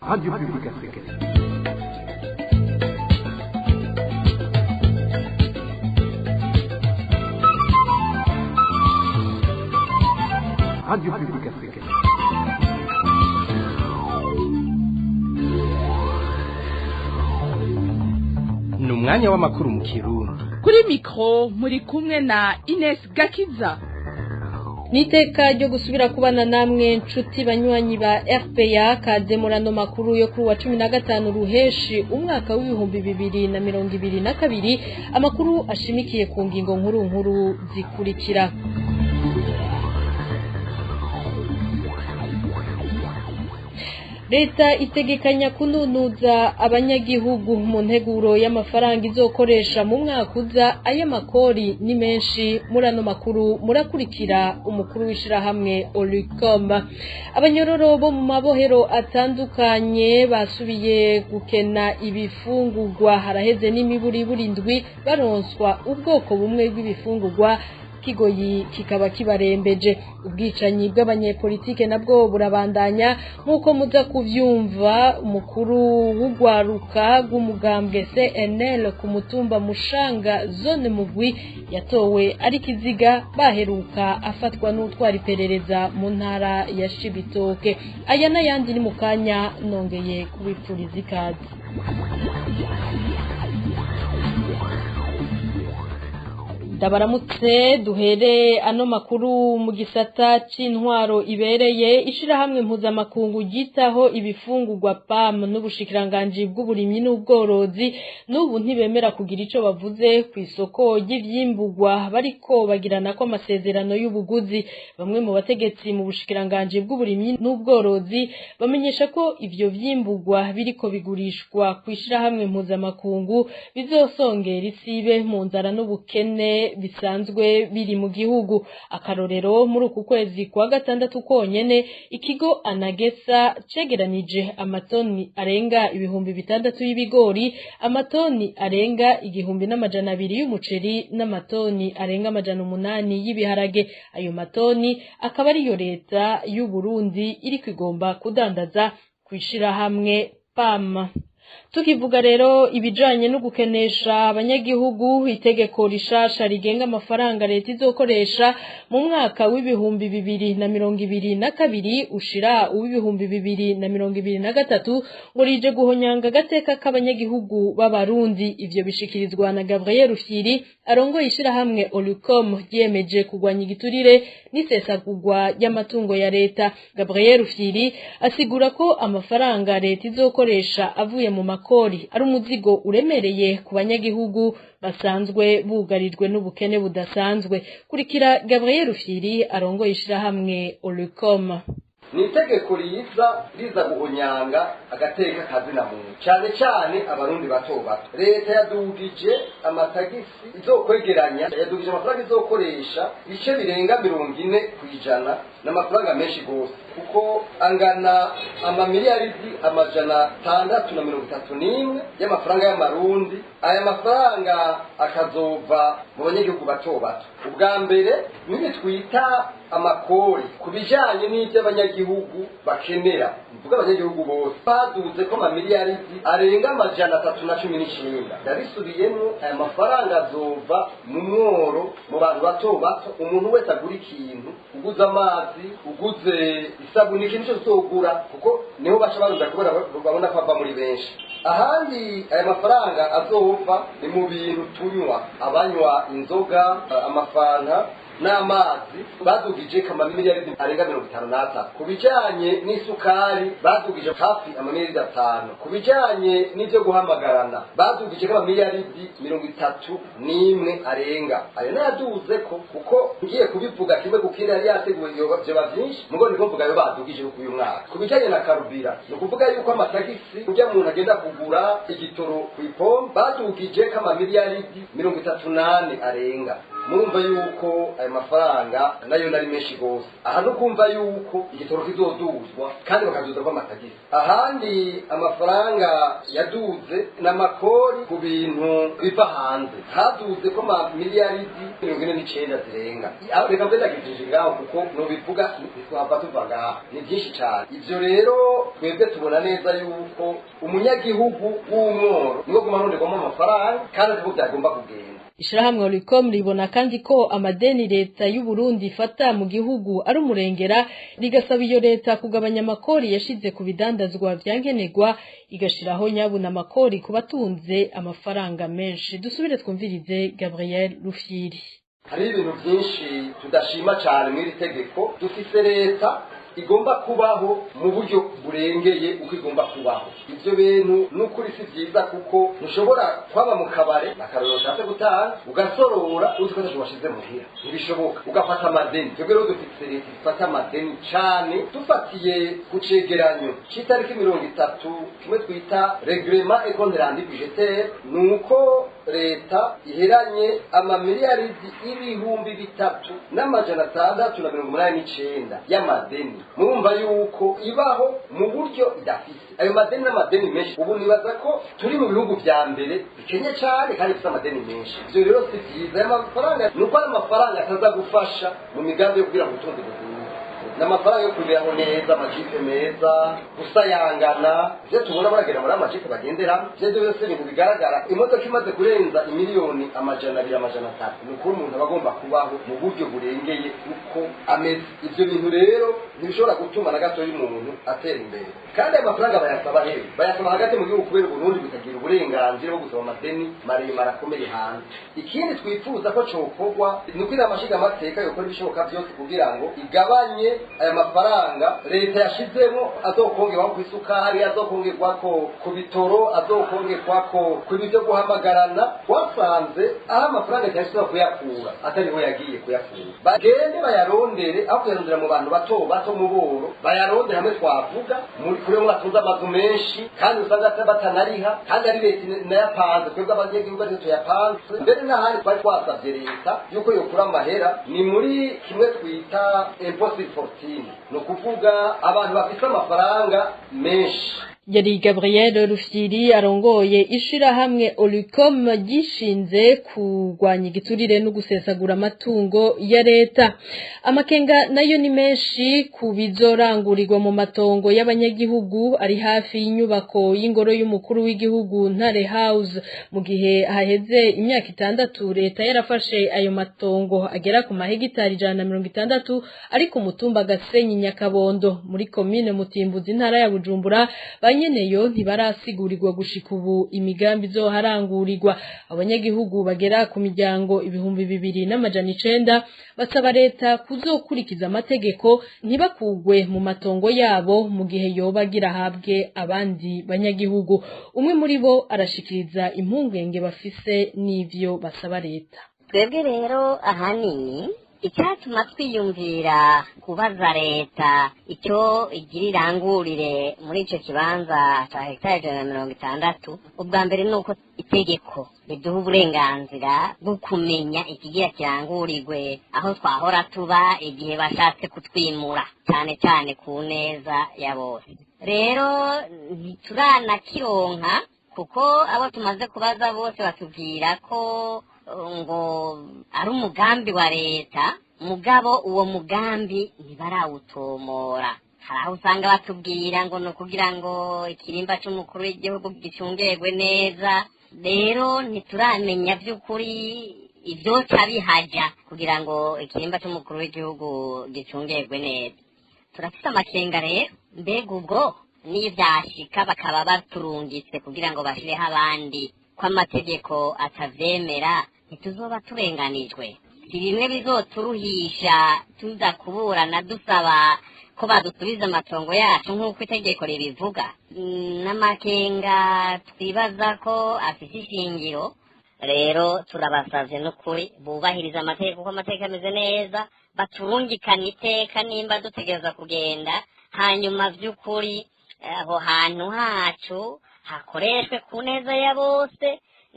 Radio Publique Africaine. Radio Publique Africaine. Ni umwanya w'amakuru mu Kirundi. Kuri mikro muri kumwe na Ines Gakiza. Niteka ryo gusubira kubana namwe nshuti banywanyi ba RPA, kaze murano makuru yo kuri wa 15 ruheshi umwaka w'2022, amakuru ashimikiye ku ngingo nkuru nkuru zikurikira. Leta itegekanya kununuza abanyagihugu mu nteguro y'amafaranga izokoresha mu mwaka uza. Ay'amakori ni menshi. Muri ano makuru murakurikira umukuru w'ishirahamwe Olicom. Abanyororo bo mu mabohero atandukanye basubiye gukena ibifungurwa, haraheze n'imiburiburi indwi baronswa ubwoko bumwe bw'ibifungurwa, kigoyi kikaba kibarembeje. Ubwicanyi bw'abanyepolitike nabwo burabandanya, nk'uko muza kuvyumva. Umukuru w'ugwaruka rw'umugambwe CNL ku mutumba Mushanga, zone Mugwi, yatowe ari kiziga, baheruka afatwa n'utwara iperereza mu ntara ya Cibitoke. Aya n'ayandi ni mu kanya, nongeye kubipfuriza ikaze. Ndabaramutse. Duhere ano makuru mu gisata c'intwaro ibereye. Ishirahamwe mpuzamakungu ryitaho ibifungurwa PAM n'ubushikiranganji bw'uburimyi n'ubworozi n'ubu ntibemera kugira ico bavuze ku isoko ry'ivyimbugwa bariko bagirana ko amasezerano y'ubuguzi. Bamwe mu bategetsi mu bushikiranganji bw'uburimyi n'ubworozi bamenyesha ko ivyo vyimbugwa biriko bigurishwa ku ishirahamwe mpuzamakungu bizosongera isibe mu nzara n'ubukene bisanzwe biri mu gihugu. Akarorero, muri uku kwezi kwa gatandatu konyene, ikigo Anagesa cegeranije amatoni arenga 6000 y'ibigori, amatoni arenga 1200 y'umuceri n'amatoni arenga 800 y'ibiharage. Ayo matoni akaba ariyo leta y'u Burundi iriko igomba kudandaza kwishirahamwe PAM. Tukivuga rero ibijanye no gukenesha abanyagihugu, itegeko rishasha rigenga amafaranga leta izokoresha mu mwaka w'2022 ushira uw'ibihumbi 2023 ngo rije guhonyanga agateka k'abanyagihugu b'Abarundi. Ivyo bishikirizwa na Gabriel Rufyiri arongoye ishirahamwe Olicom ryiyemeje kurwanya igiturire n'isesagurwa ry'amatungo ya leta. Gabriel Rufyiri asigura ko amafaranga leta izokoresha avuye mu makori ari umuzigo uremereye ku banyagihugu basanzwe bugarijwe n'ubukene budasanzwe. Kurikira Gabriel Rufyiri arongoye ishirahamwe Olicom. Ni itegeko riza riza guhonyanga agateka kazina muntu, cyane cyane Abarundi bato bato. Leta yadugije amatagisi izokwegeranya, yadugije amafaranga izokoresha ibice birenga 40%, n'amafaranga menshi gose, kuko angana amamiliyaridi 631 y'amafaranga y'Amarundi. Aya mafaranga akazova mu banyagihugu bato bato. Ubwa mbere nibi twita amakori ku bijanye n'ivyo abanyagihugu bakenera, mvuga abanyagihugu bose, baduze ko amamiliyaridi arenga 319. Ndabisubiyemo, aya mafaranga azova mu mworo, mu bantu bato bato. Umuntu wese agura ikintu, uguze amazi, uguze isabuni, ikintu cyose uzogura, kuko niho baca barunda kubera babona ko ava muri benshi. Ahandi aya mafaranga azova ni mu bintu tunywa, abanywa inzoga, amafanta n'amazi, badugije amamiliyaridi arenga 53. Ku bijanye n'isukari badugije hafi amamiliyaridi 5. Ku bijanye n'ivyo guhamagarana badugije amamiliyaridi 31 arenga. Ayo nayaduze ko kuko ngiye kubivuga kimwe ku kindi yari yateguye vyoba vyinshi, mugo niko mvuga ayo badugije ku uyu mwaka. Ku bijanye na karubira, ni ukuvuga yuko amatagisi ujya muntu agenda kugura igitoro kw'ipompe badugije amamiliyaridi 34 arenga. Murumva yuko ayo mafaranga nayo nari menshi gose. Aha no kumva yuko igitoro kizoduzwa kandi bakaduza kw'amatagisi. Ahandi amafaranga yaduze n'amakori ku bintu biva hanze, haduze ko ma miliyaridi 49 zirenga. Reka mbe ndagijije ngaho kuko nobivuga ntitwava tuva ngaho, ni byinshi cyane. Ivyo rero twebwe tubona neza yuko umunyagihugu w'umworo niwo guma aronderwamo amafaranga kandi ariko byagomba kugenda. Ishirahamwe Olicom ribona kandi ko amadeni leta y'u Burundi ifata mu gihugu ari umurengera, rigasaba iyo leta kugabanya amakori yashize ku bidandazwa vyankenerwa, igashiraho nyabuna amakori ku batunze amafaranga menshi. Dusubire twumvirize Gabriel Rufyiri. Hari ibintu byinshi tudashima cyane mw'iri tegeko. Dufise leta igomba kubaho mu buryo burengeye uko igomba kubaho. Ivyo bintu n'ukuri si vyiza, kuko ntushobora kwaba mu kabare, akarorero ushatse gutanga, ugasorora uzi ko ataco washize muhira, ntibishoboka, ugafata amadeni. Twebwe rero dufise leta ifata amadeni cane. Dufatiye ku cegeranyo c'itariki 30, kimwe twita règlement et compte rendu budgétaire, nuko leta iheranye amamiliyaridi 3689 y'amadeni. Murumva yuko ibaho mu buryo idafise ayo madeni, n'amadeni menshi. Ubu nibaza ko turi mu bihugu vya mbere bikenye cane kandi bifise amadeni menshi. Ivyo rero si vyiza. Ayo mafaranga nuko ari amafaranga ataza gufasha mu migambi yo kugira ngo ubutunzi buduge, n'amafaranga yo kuberaho neza, amajipe meza, gusayangana. Ivyo tubona baragenda muri amajipe bagenderamo, ivyo byose ibintu bigaragara. Imodoka imaze kurenza imiliyoni 200, 300, ni ukuri umuntu aba agomba kubaho mu buryo burengeye uko ameze. Ivyo bintu rero ntibishobora gutuma na gatoya umuntu atera imbere. Kandi ayo mafaranga bayasaba hehe? Bayasaba hagati mu gihugu, kubera Uburundi butagira uburenganzira bwo gusaba amadeni maremare akomeye hanze. Ikindi twifuza ko cokorwa ni uko inama nshingamateka yokora ibishoboka byose kugira ngo igabanye aya mafaranga leta yashizemo azokongerwako ku isukari, azokongerwako ku bitoro, azokongerwako ku bintu byo guhamagarana. Wasanze aho amafaranga leta yashobora kuyakura atariho yagiye kuyakura. Bagende bayarondere aho kuyarondera mu bantu bato bato, mu boro, bayarondere hamwe twavuga muri kuri bamwe batunze amazu menshi kandi usanga batanariha, kandi ari leta nayapanze. Twebwe abanyagihugu ariko tuyapanze. Mbere n'ahandi twari twasavye leta yuko yokura amahera ni muri kimwe twita impôt sur fortune, ni ukuvuga abantu bafise amafaranga menshi. Yari Gabriel Rufyiri arongoye ishirahamwe Olicom gishinze kurwanya igiturire no gusesagura amatungo ya leta. Amakenga nayo ni menshi ku bizorangurirwa mu matongo y'abanyagihugu ari hafi y'inyubako y'ingoro y'umukuru w'igihugu, Ntare House, mu gihe haheze imyaka 6 leta yarafashe ayo matongo agera ku mahegitari 160 ari ku mutumba Gasenyi Nyakabondo muri komine Mutimbuzi, intara ya Bujumbura. Banyeneyo ntibarasigurirwa gushika ubu imigambi izoharangurirwa. Abanyagihugu bagera ku miryango 2900 basaba leta kuzokurikiza amategeko, ntibakugwe mu matongo yabo mu gihe yoba agira ahabwe abandi banyagihugu. Umwe muri bo arashikiriza impungenge bafise n'ivyo basaba leta. Twebwe rero ahanini icyatuma twiyumvira kubaza leta icyo igira irangurire muri icyo kibanza cya hegitari 160, ubwa mbere ni uko itegeko riduha uburenganzira bwo kumenya ikigira kirangurirwe aho twahora tuba igihe bashatse kutwimura, cyane cyane ku neza ya bose. Rero ntituranakironka, kuko abo tumaze kubaza bose batubwira ko ngo ari umugambi wa leta, mugabo uwo mugambi ntibarawutomora. Hari aho usanga batubwira ngo ni ukugira ngo ikirimba cy'umukuru w'igihugu gicungerwe neza. Rero ntituramenya by'ukuri ibyoca bihaja kugira ngo ikirimba cy'umukuru w'igihugu gicungerwe neza. Turafite amakenga rero, mbega ubwo nibyashika bakaba baturungitse kugira ngo bashireho abandi, ko amategeko atavyemera, ntituzoba turenganijwe? Si bimwe bizoturuhisha tuza kuburana dusaba ko badusubiza amatongo yacu nk'uko itegeko ribivuga? N'amakenga twibaza ko afise ishingiro. Rero turabasavye n'ukuri bubahiriza amategeko, kuko amategeko ameze neza, baturungikane iteka nimba dutegereza kugenda, hanyuma vy'ukuri aho hantu hacu hakoreshwe ku neza ya bose.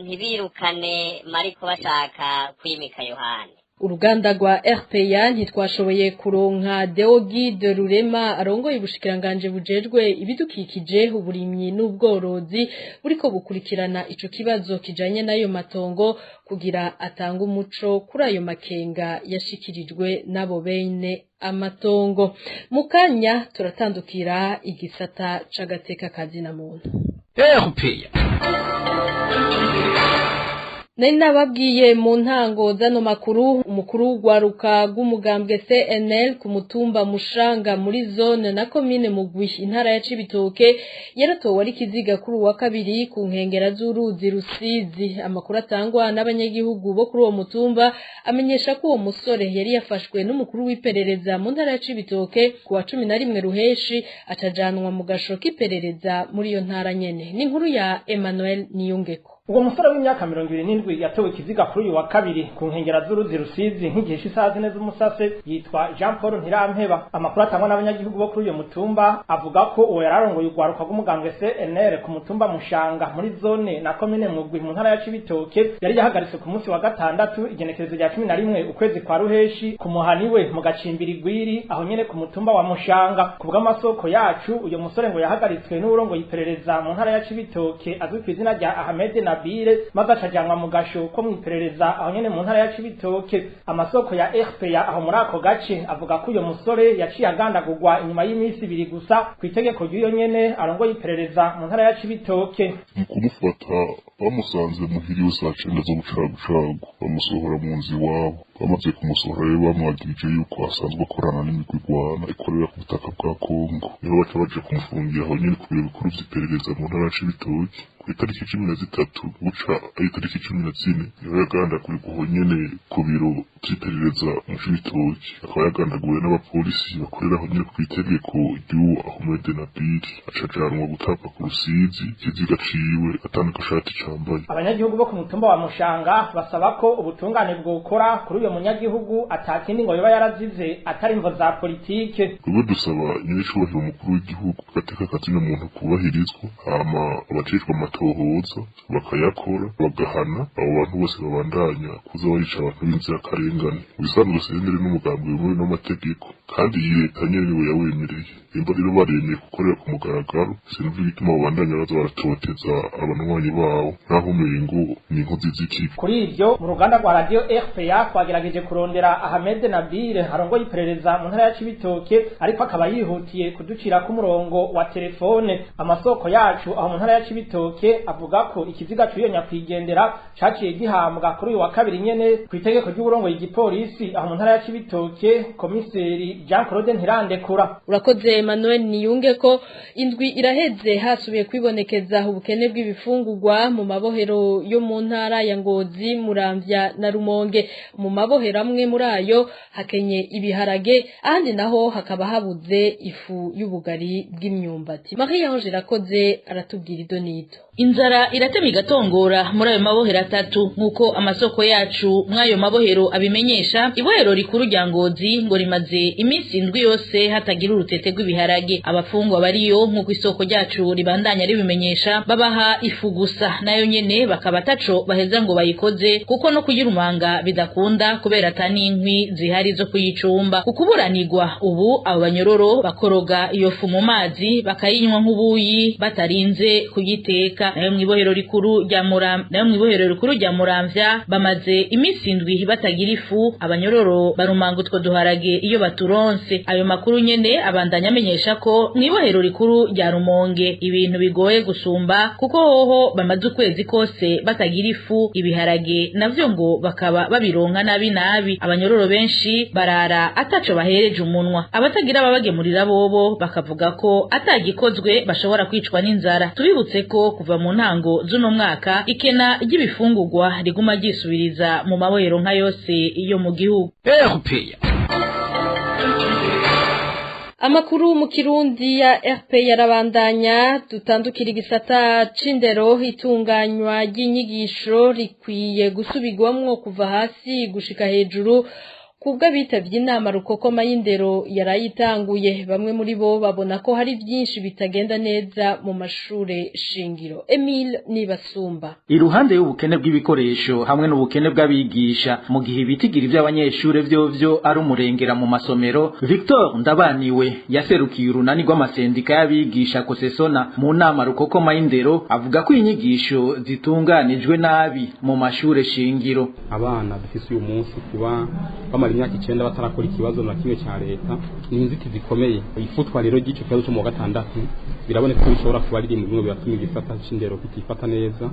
Ntibirukane Mariko bashaka kwimika Yohani. Uruganda rwa RPA ntitwashoboye kuronka Deogide Rurema arongoye ubushikiranganje bujejwe ibidukikije, uburimyi n'ubworozi, buriko bukurikirana ico kibazo kijanye n'ayo matongo, kugira atanga umuco kuri ayo makenga yashikirijwe n'abo bene amatongo. Mu kanya turatandukira igisata c'agateka kazina muntu. RPA. Nari nababwiye mu ntango zano makuru, umukuru w'urwaruka rw'umugambwe CNL ku mutumba Mushanga muri zone na komine Mugwi, intara ya Cibitoke, yaratowe ari kiziga kuri uwa kabiri ku nkengera z'uruzi Rusizi. Amakuru atangwa n'abanyagihugu bo kuri uwo mutumba amenyesha ko uwo musore yari yafashwe n'umukuru w'iperereza mu ntara ya Cibitoke ku wa 11 Ruheshi, acajanwa mu gasho k'iperereza muri iyo ntara nyene. Ni inkuru ya Emmanuel Niyungeko. Uwo musore w'imyaka 27 yatowe ikiziga kuri uyu wa kabiri ku nkengera z'uruzi Rusizi nk'igihe c'isaha 4 z'umusase, yitwa Jean Paul Ntirampeba. Amakuru atangwa n'abanyagihugu bo kuri uyu mutumba avuga ko uwo yararongoye urwaruka rw'umugambwe CNL ku mutumba Mushanga muri zone na komine Mugwi mu ntara ya Cibitoke, yari yahagaritse ku munsi wa gatandatu, igenekerezo rya 11 ukwezi kwa Ruheshi, ku muhani we mu gacimbiri Gwiri, aho nyene ku mutumba wa Mushanga. Ku bw'amasoko yacu, uyu musore ngo yahagaritswe n'uwurongoye iperereza mu ntara ya Cibitoke azwi ku izina rya Ahmed Nabire, maze acajanwa mu gasho ko mw'iperereza aho nyene mu ntara ya Cibitoke. Amasoko ya RPA aho muri ako gace avuga ko uyo musore yaciye agandagurwa inyuma y'iminsi 2 gusa ku itegeko ry'uyo nyene arongoye iperereza mu ntara ya Cibitoke. Mu kumufata, bamusanze muhiriwe saa 9 z'ubucagucagu, bamusohora mu nzu iwabo. Bamaze kumusohora rero, bamwagirije yuko asanzwe akorana n'imigwi igwana ikorera ku butaka bwa Kongo. Niho baca baje kumufungira aho nyene ku biro bikuru vy'iperereza mu ntara ya Cibitoke. Ku itariki 13 buca ari itariki 14, niho yagandagurirwa aho nyene ku biro vy'iperereza mu Cibitoke, akaba yagandaguwe n'abapolisi bakorera aho nyene ku itegeko ry'uwo Ahmed Nabil, aca ajanwa gutabwa ku Rusizi, ikiziga ciwe atana gashati cambaye. Abanyagihugu bo ku mutumba wa Mushanga basaba ko ubutungane bwokora kuri uyo munyagihugu, atakindi ngo yoba yarazize atari imvo za politike. Twebwe dusaba nyiricubahiro umukuru w'igihugu, agateka kazina muntu kubahirizwa, hama abajejwe amatohoza bakayakora, bagahana abo bantu bose babandanya kuza barica abantu b'inzirakarengane. Mu bisanzwe CNL n'umugambi wemewe n'amategeko, kandi iyi leta nyene niwe yawemereye. Nimba rero baremeye gukorera ku mugaragaro, sinumva igituma babandanya baza baratoteza abanywanyi bawo naho umengo ni inkozi z'ikibi. Kuri ivyo, mu ruganda rwa radio RPA twagerageje kurondera Ahmed Nabil arongoye iperereza mu ntara ya Cibitoke, ariko akaba yihutiye kuducira ku murongo wa telefone. Amasoko yacu aho mu ntara ya Cibitoke avuga ko ikiziga cy'uyo nyakwigendera caciye gihambwa kuri uyu wa kabiri nyene ku itegeko ry'uburongoye igipolisi aho mu ntara ya Cibitoke, komiseri Jean Claude Ntirandekura. Urakoze Emmanuel Niyunge ko. Indwi iraheze hasubiye kwibonekeza ubukene bw'ibifungurwa mu mabohero yo mu ntara ya Ngozi, Muramvya na Rumonge. Mu mabohero amwe muri ayo hakenye ibiharage, ahandi naho hakaba habuze ifu y'ubugari bw'imyumbati. Marie Ange Irakoze aratubwira idonito. Inzara iratema igatongora muri ayo mabohero atatu, nk'uko amasoko yacu mw'ayo mabohero abimenyesha. Ibohero rikuru rya Ngozi ngo rimaze iminsi 7 yose hatagira urutete rw'ibiharage. Abafungwa bariyo, nk'uko isoko ryacu ribandanya ribimenyesha, babaha ifu gusa, nayo nyene bakaba ataco baheza ngo bayikoze, kuko no kuyirumanga bidakunda kubera ata n'inkwi zihari zo kuyicumba. Kukuburanirwa ubu, abo banyororo bakoroga iyo fu mu mazi bakayinywa nk'ubuyi batarinze kuyiteka. Nayo mw'ibohero rikuru rya Muramvya bamaze iminsi 7 batagira ifu. Abanyororo barumanga utwo duharage iyo baturonse. Ayo makuru nyene abandanya amenyesha ko mw'ibohero rikuru rya Rumonge ibintu bigoye gusumba, kuko hoho bamaze ukwezi kose batagira ifu. Ibiharage navyo ngo bakaba babironka nabi nabi. Abanyororo benshi barara ataco bahereje umunwa. Abatagira ababagemurira bobo bakavuga ko atagikozwe bashobora kwicwa n'inzara. Tubibutse ko kuva mu ntango z'uno mwaka ikena ry'ibifungurwa riguma ryisubiriza mu mabohero nka yose yo mu gihugu. RPA. Amakuru mu Kirundi ya RP yarabandanya. Dutandukira igisata c'indero. Itunganywa ry'inyigisho rikwiye gusubirwamwo kuva hasi gushika hejuru. Kubwa bitavye inama rukokoma y'indero yarayitanguye, bamwe muri bo babona ko hari byinshi bitagenda neza mu mashure shingiro. Emile Nibasumba. Iruhande y'ubukene bw'ibikoresho hamwe n'ubukene bw'abigisha, mu gihe ibitigiri by'abanyeshure vyovyo ari umurengera mu masomero, Victor Ndabaniwe yaserukiye urunani rw'amasendika y'abigisha Kosesona mu nama rukokoma y'indero, avuga ko inyigisho zitunganijwe nabi mu mashure shingiro. Abana dufise uyu munsi kuba bamara imyaka 9 batarakora ikibazo na kimwe cya leta ni inzitizi zikomeye. Ifutwa rero ry'ico kibazo cyo mu wa gatandatu biraboneka ko bishobora kuba riri mu bimwe biratuma igisata c'indero kitifata neza,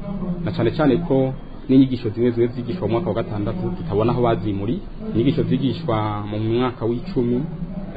na cane cane ko n'inyigisho zimwe zimwe zigishwa mu mwaka wa gatandatu tutabona aho bazimuri. Inyigisho zigishwa mu mwaka w'icumi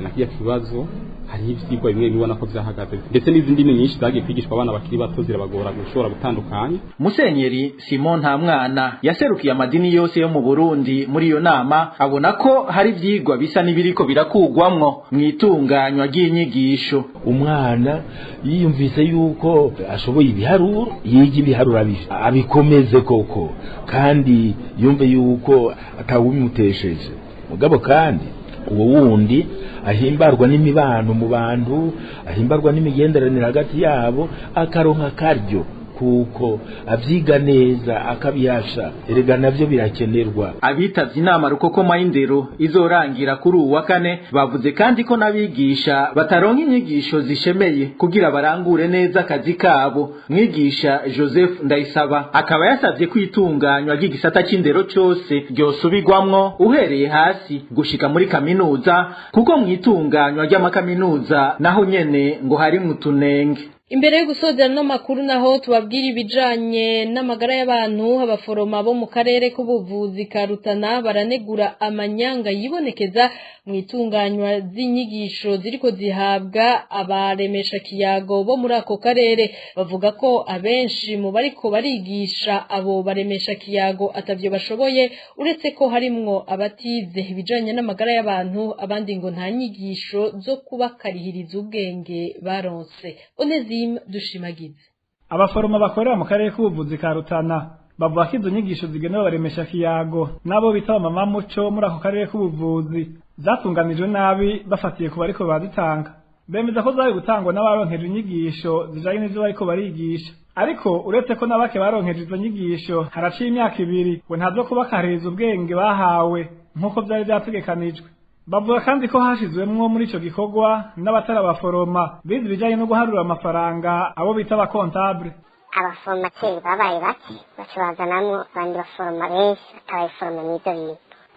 na kirya kibazo hariho ivyigwa bimwe bibona ko vyahagaze, ndetse n'izindi ndimi nyinshi zagiye kwigishwa abana bakiri bato zirabagora gushobora gutandukanya. Musenyeri Simon Ntamwana yaserukiye amadini yose yo mu Burundi muri iyo nama, abona ko hari ivyigwa bisa n'ibiriko birakugwamwo mw'itunganywa ry'inyigisho. Umwana yiyumvise yuko ashoboye ibiharuro, yiga ibiharuro abikomeze koko, kandi yumve yuko atawumutesheje. Mugabo kandi uwo wundi ahimbarwa n'imibano mu bantu, ahimbarwa n'imigenderanire hagati yabo, akaronka karyo kuko avyiga neza akabihasha. Erega navyo birakenerwa. Abitavye inama rukokoma y'indero izorangira kuri uwa kane bavuze kandi ko n'abigisha bataronka inyigisho zishemeye kugira barangure neza akazi kabo. Mwigisha Joseph Ndayisaba akaba yasavye kwitunganywa ry'igisata c'indero cose ryosubirwamwo uhereye hasi gushika muri kaminuza, kuko mwitunganywa ry'amakaminuza naho nyene ngo hari mutunenge. Imbere yo gusoza no makuru naho tubabwira ibijanye n'amagara y'abantu, abaforoma bo mu karere k'ubuvuzi ka Rutana baranegura amanyanga yibonekeza mu itunganywa z'inyigisho ziriko zihabwa abaremesha kiyago bo muri ako karere. Bavuga ko abenshi mu bariko barigisha abo baremesha kiyago atavyo bashoboye, uretse ko harimwo abatize ibijanye n'amagara y'abantu, abandi ngo nta nyigisho zo kubakarihiriza ubwenge baronse. Dushimagize. Abaforoma bakorera mu karere k'ubuvuzi ka Rutana bavuga ko izo nyigisho zigenewe abaremesha kiyago nabo bita mama muco muri ako karere k'ubuvuzi zatunganijwe nabi bafatiye ku bariko bazitanga. Bemeza ko zari gutangwa n'abaronkeje inyigisho zijanye n'ivyo bariko barigisha, ariko uretse ko n'abake baronkeje izo nyigisho haraciye imyaka 2 ngo ntazo kubakaririza ubwenge bahawe nk'uko vyari vyategekanijwe. Bavuga kandi ko hashizwemwo muri ico gikorwa n'abatari abaforoma bize ibijanye no guharura amafaranga, abo bita abakontable. Abaforomateri babaye bake, baca bazanamwo abandi baforoma benshi batabaye mw'ivyo bintu.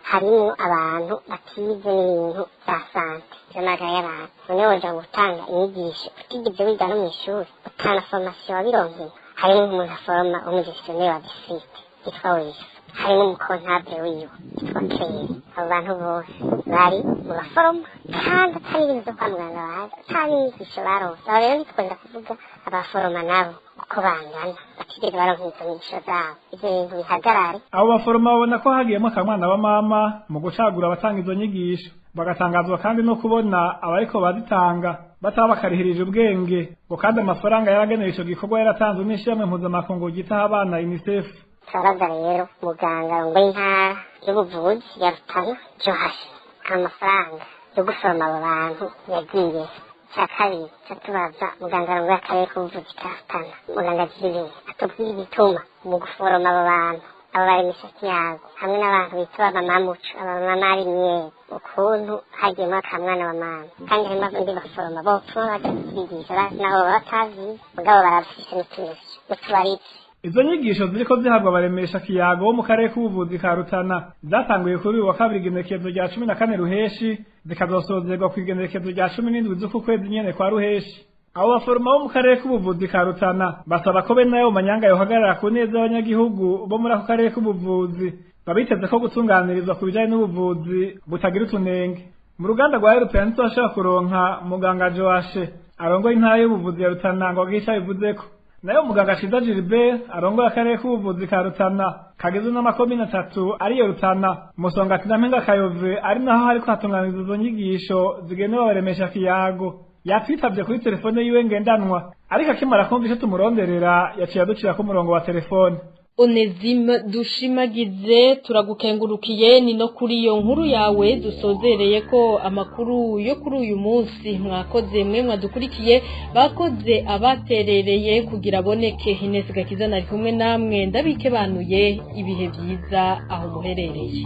Harimwo abantu batize n'ibintu vya sante vy'amagara y'abantu. None woja gutanga inyigisho utigeze wiga no mw'ishuri, utana formation wabironkeye. Harimwo umuntu aforoma w'umugestionnaire wa district yitwa Wisa, harimo umukontable wiwe yitwa Claire. Abo bantu bose bari mu baforoma kandi atari ibintu vyo kwa muganga bazi, ata n'inyigisho baronse. Aho rero ntitwenda kuvuga abaforoma nabo uko bangana batigeze baronka izo nyigisho zabo, ivyo bintu bihagarare. Abo baforoma babona ko hagiyemo akamwana wa mama mu gucagura abatanga izo nyigisho, bagatangazwa kandi no kubona abariko bazitanga bataba bakarihirije ubwenge, ngo kandi amafaranga yaragenewe ico gikorwa yaratanzwe n'ishirahamwe mpuzamakungu ryitaho abana UNICEF. Turabaza rero muganga arongoye intara y'ubuvuzi ya Rutana Johashi amafaranga yo gusoroma abo bantu yagiye. Icya kabiri tubaza muganga arongoye akarere k'ubuvuzi ka Rutana, muganga Jilini, atubwire igituma mu guforoma abo bantu, abo baremesha kiyago hamwe n'abantu bitwa abamama muco, abamama b'imyeri, ukuntu hagiyemo akamwana wa mama, kandi harimo abandi baforoma bopfuma baja kubigisha naho baba batazi, mugabo barafise n'utunyishu n'utubariki. Izo nyigisho ziriko zihabwa abaremesha kiyago bo mu karere k'ubuvuzi ka Rutana zatanguye kuri uyu wa kabiri igenekerezo rya 14 Ruheshi, zikazosozerwa ku igenekerezo rya 17 z'uku kwezi nyene kwa Ruheshi. Abo baforoma bo mu karere k'ubuvuzi ka Rutana basaba ko bene ayo manyanga yohagarara ku neza y'abanyagihugu bo muri ako karere k'ubuvuzi, babiteze ko gutunganirizwa ku bijanye n'ubuvuzi butagira utunenge. Mu ruganda rwa European ntitwashobora kuronka muganga Joashe arongoye intara y'ubuvuzi ya Rutana ngo agire ico abivuzeko. Nayo muganga Shiza Gilbert arongoye akarere k'ubuvuzi ka Rutana kagizwe n'amakomine 3 ariyo Rutana, Musongati na Mpinga Kayove, ari naho hariko hatunganizwa izo nyigisho zigenewe abaremesha kiyago, yatwitavye kuri telefone yiwe ngendanwa, ariko akimara kumva ico tumuronderera yaciye aducirako umurongo wa telefone. Onezime Dushimagize, turagukengurukiye. Ni no kuri iyo nkuru yawe dusozereye ko amakuru yo kuri uyu munsi. Mwakoze mwe mwadukurikiye, bakoze abaterereye kugira aboneke. Ines Gakiza nari kumwe namwe, ndabike banuye ibihe byiza aho muherereye.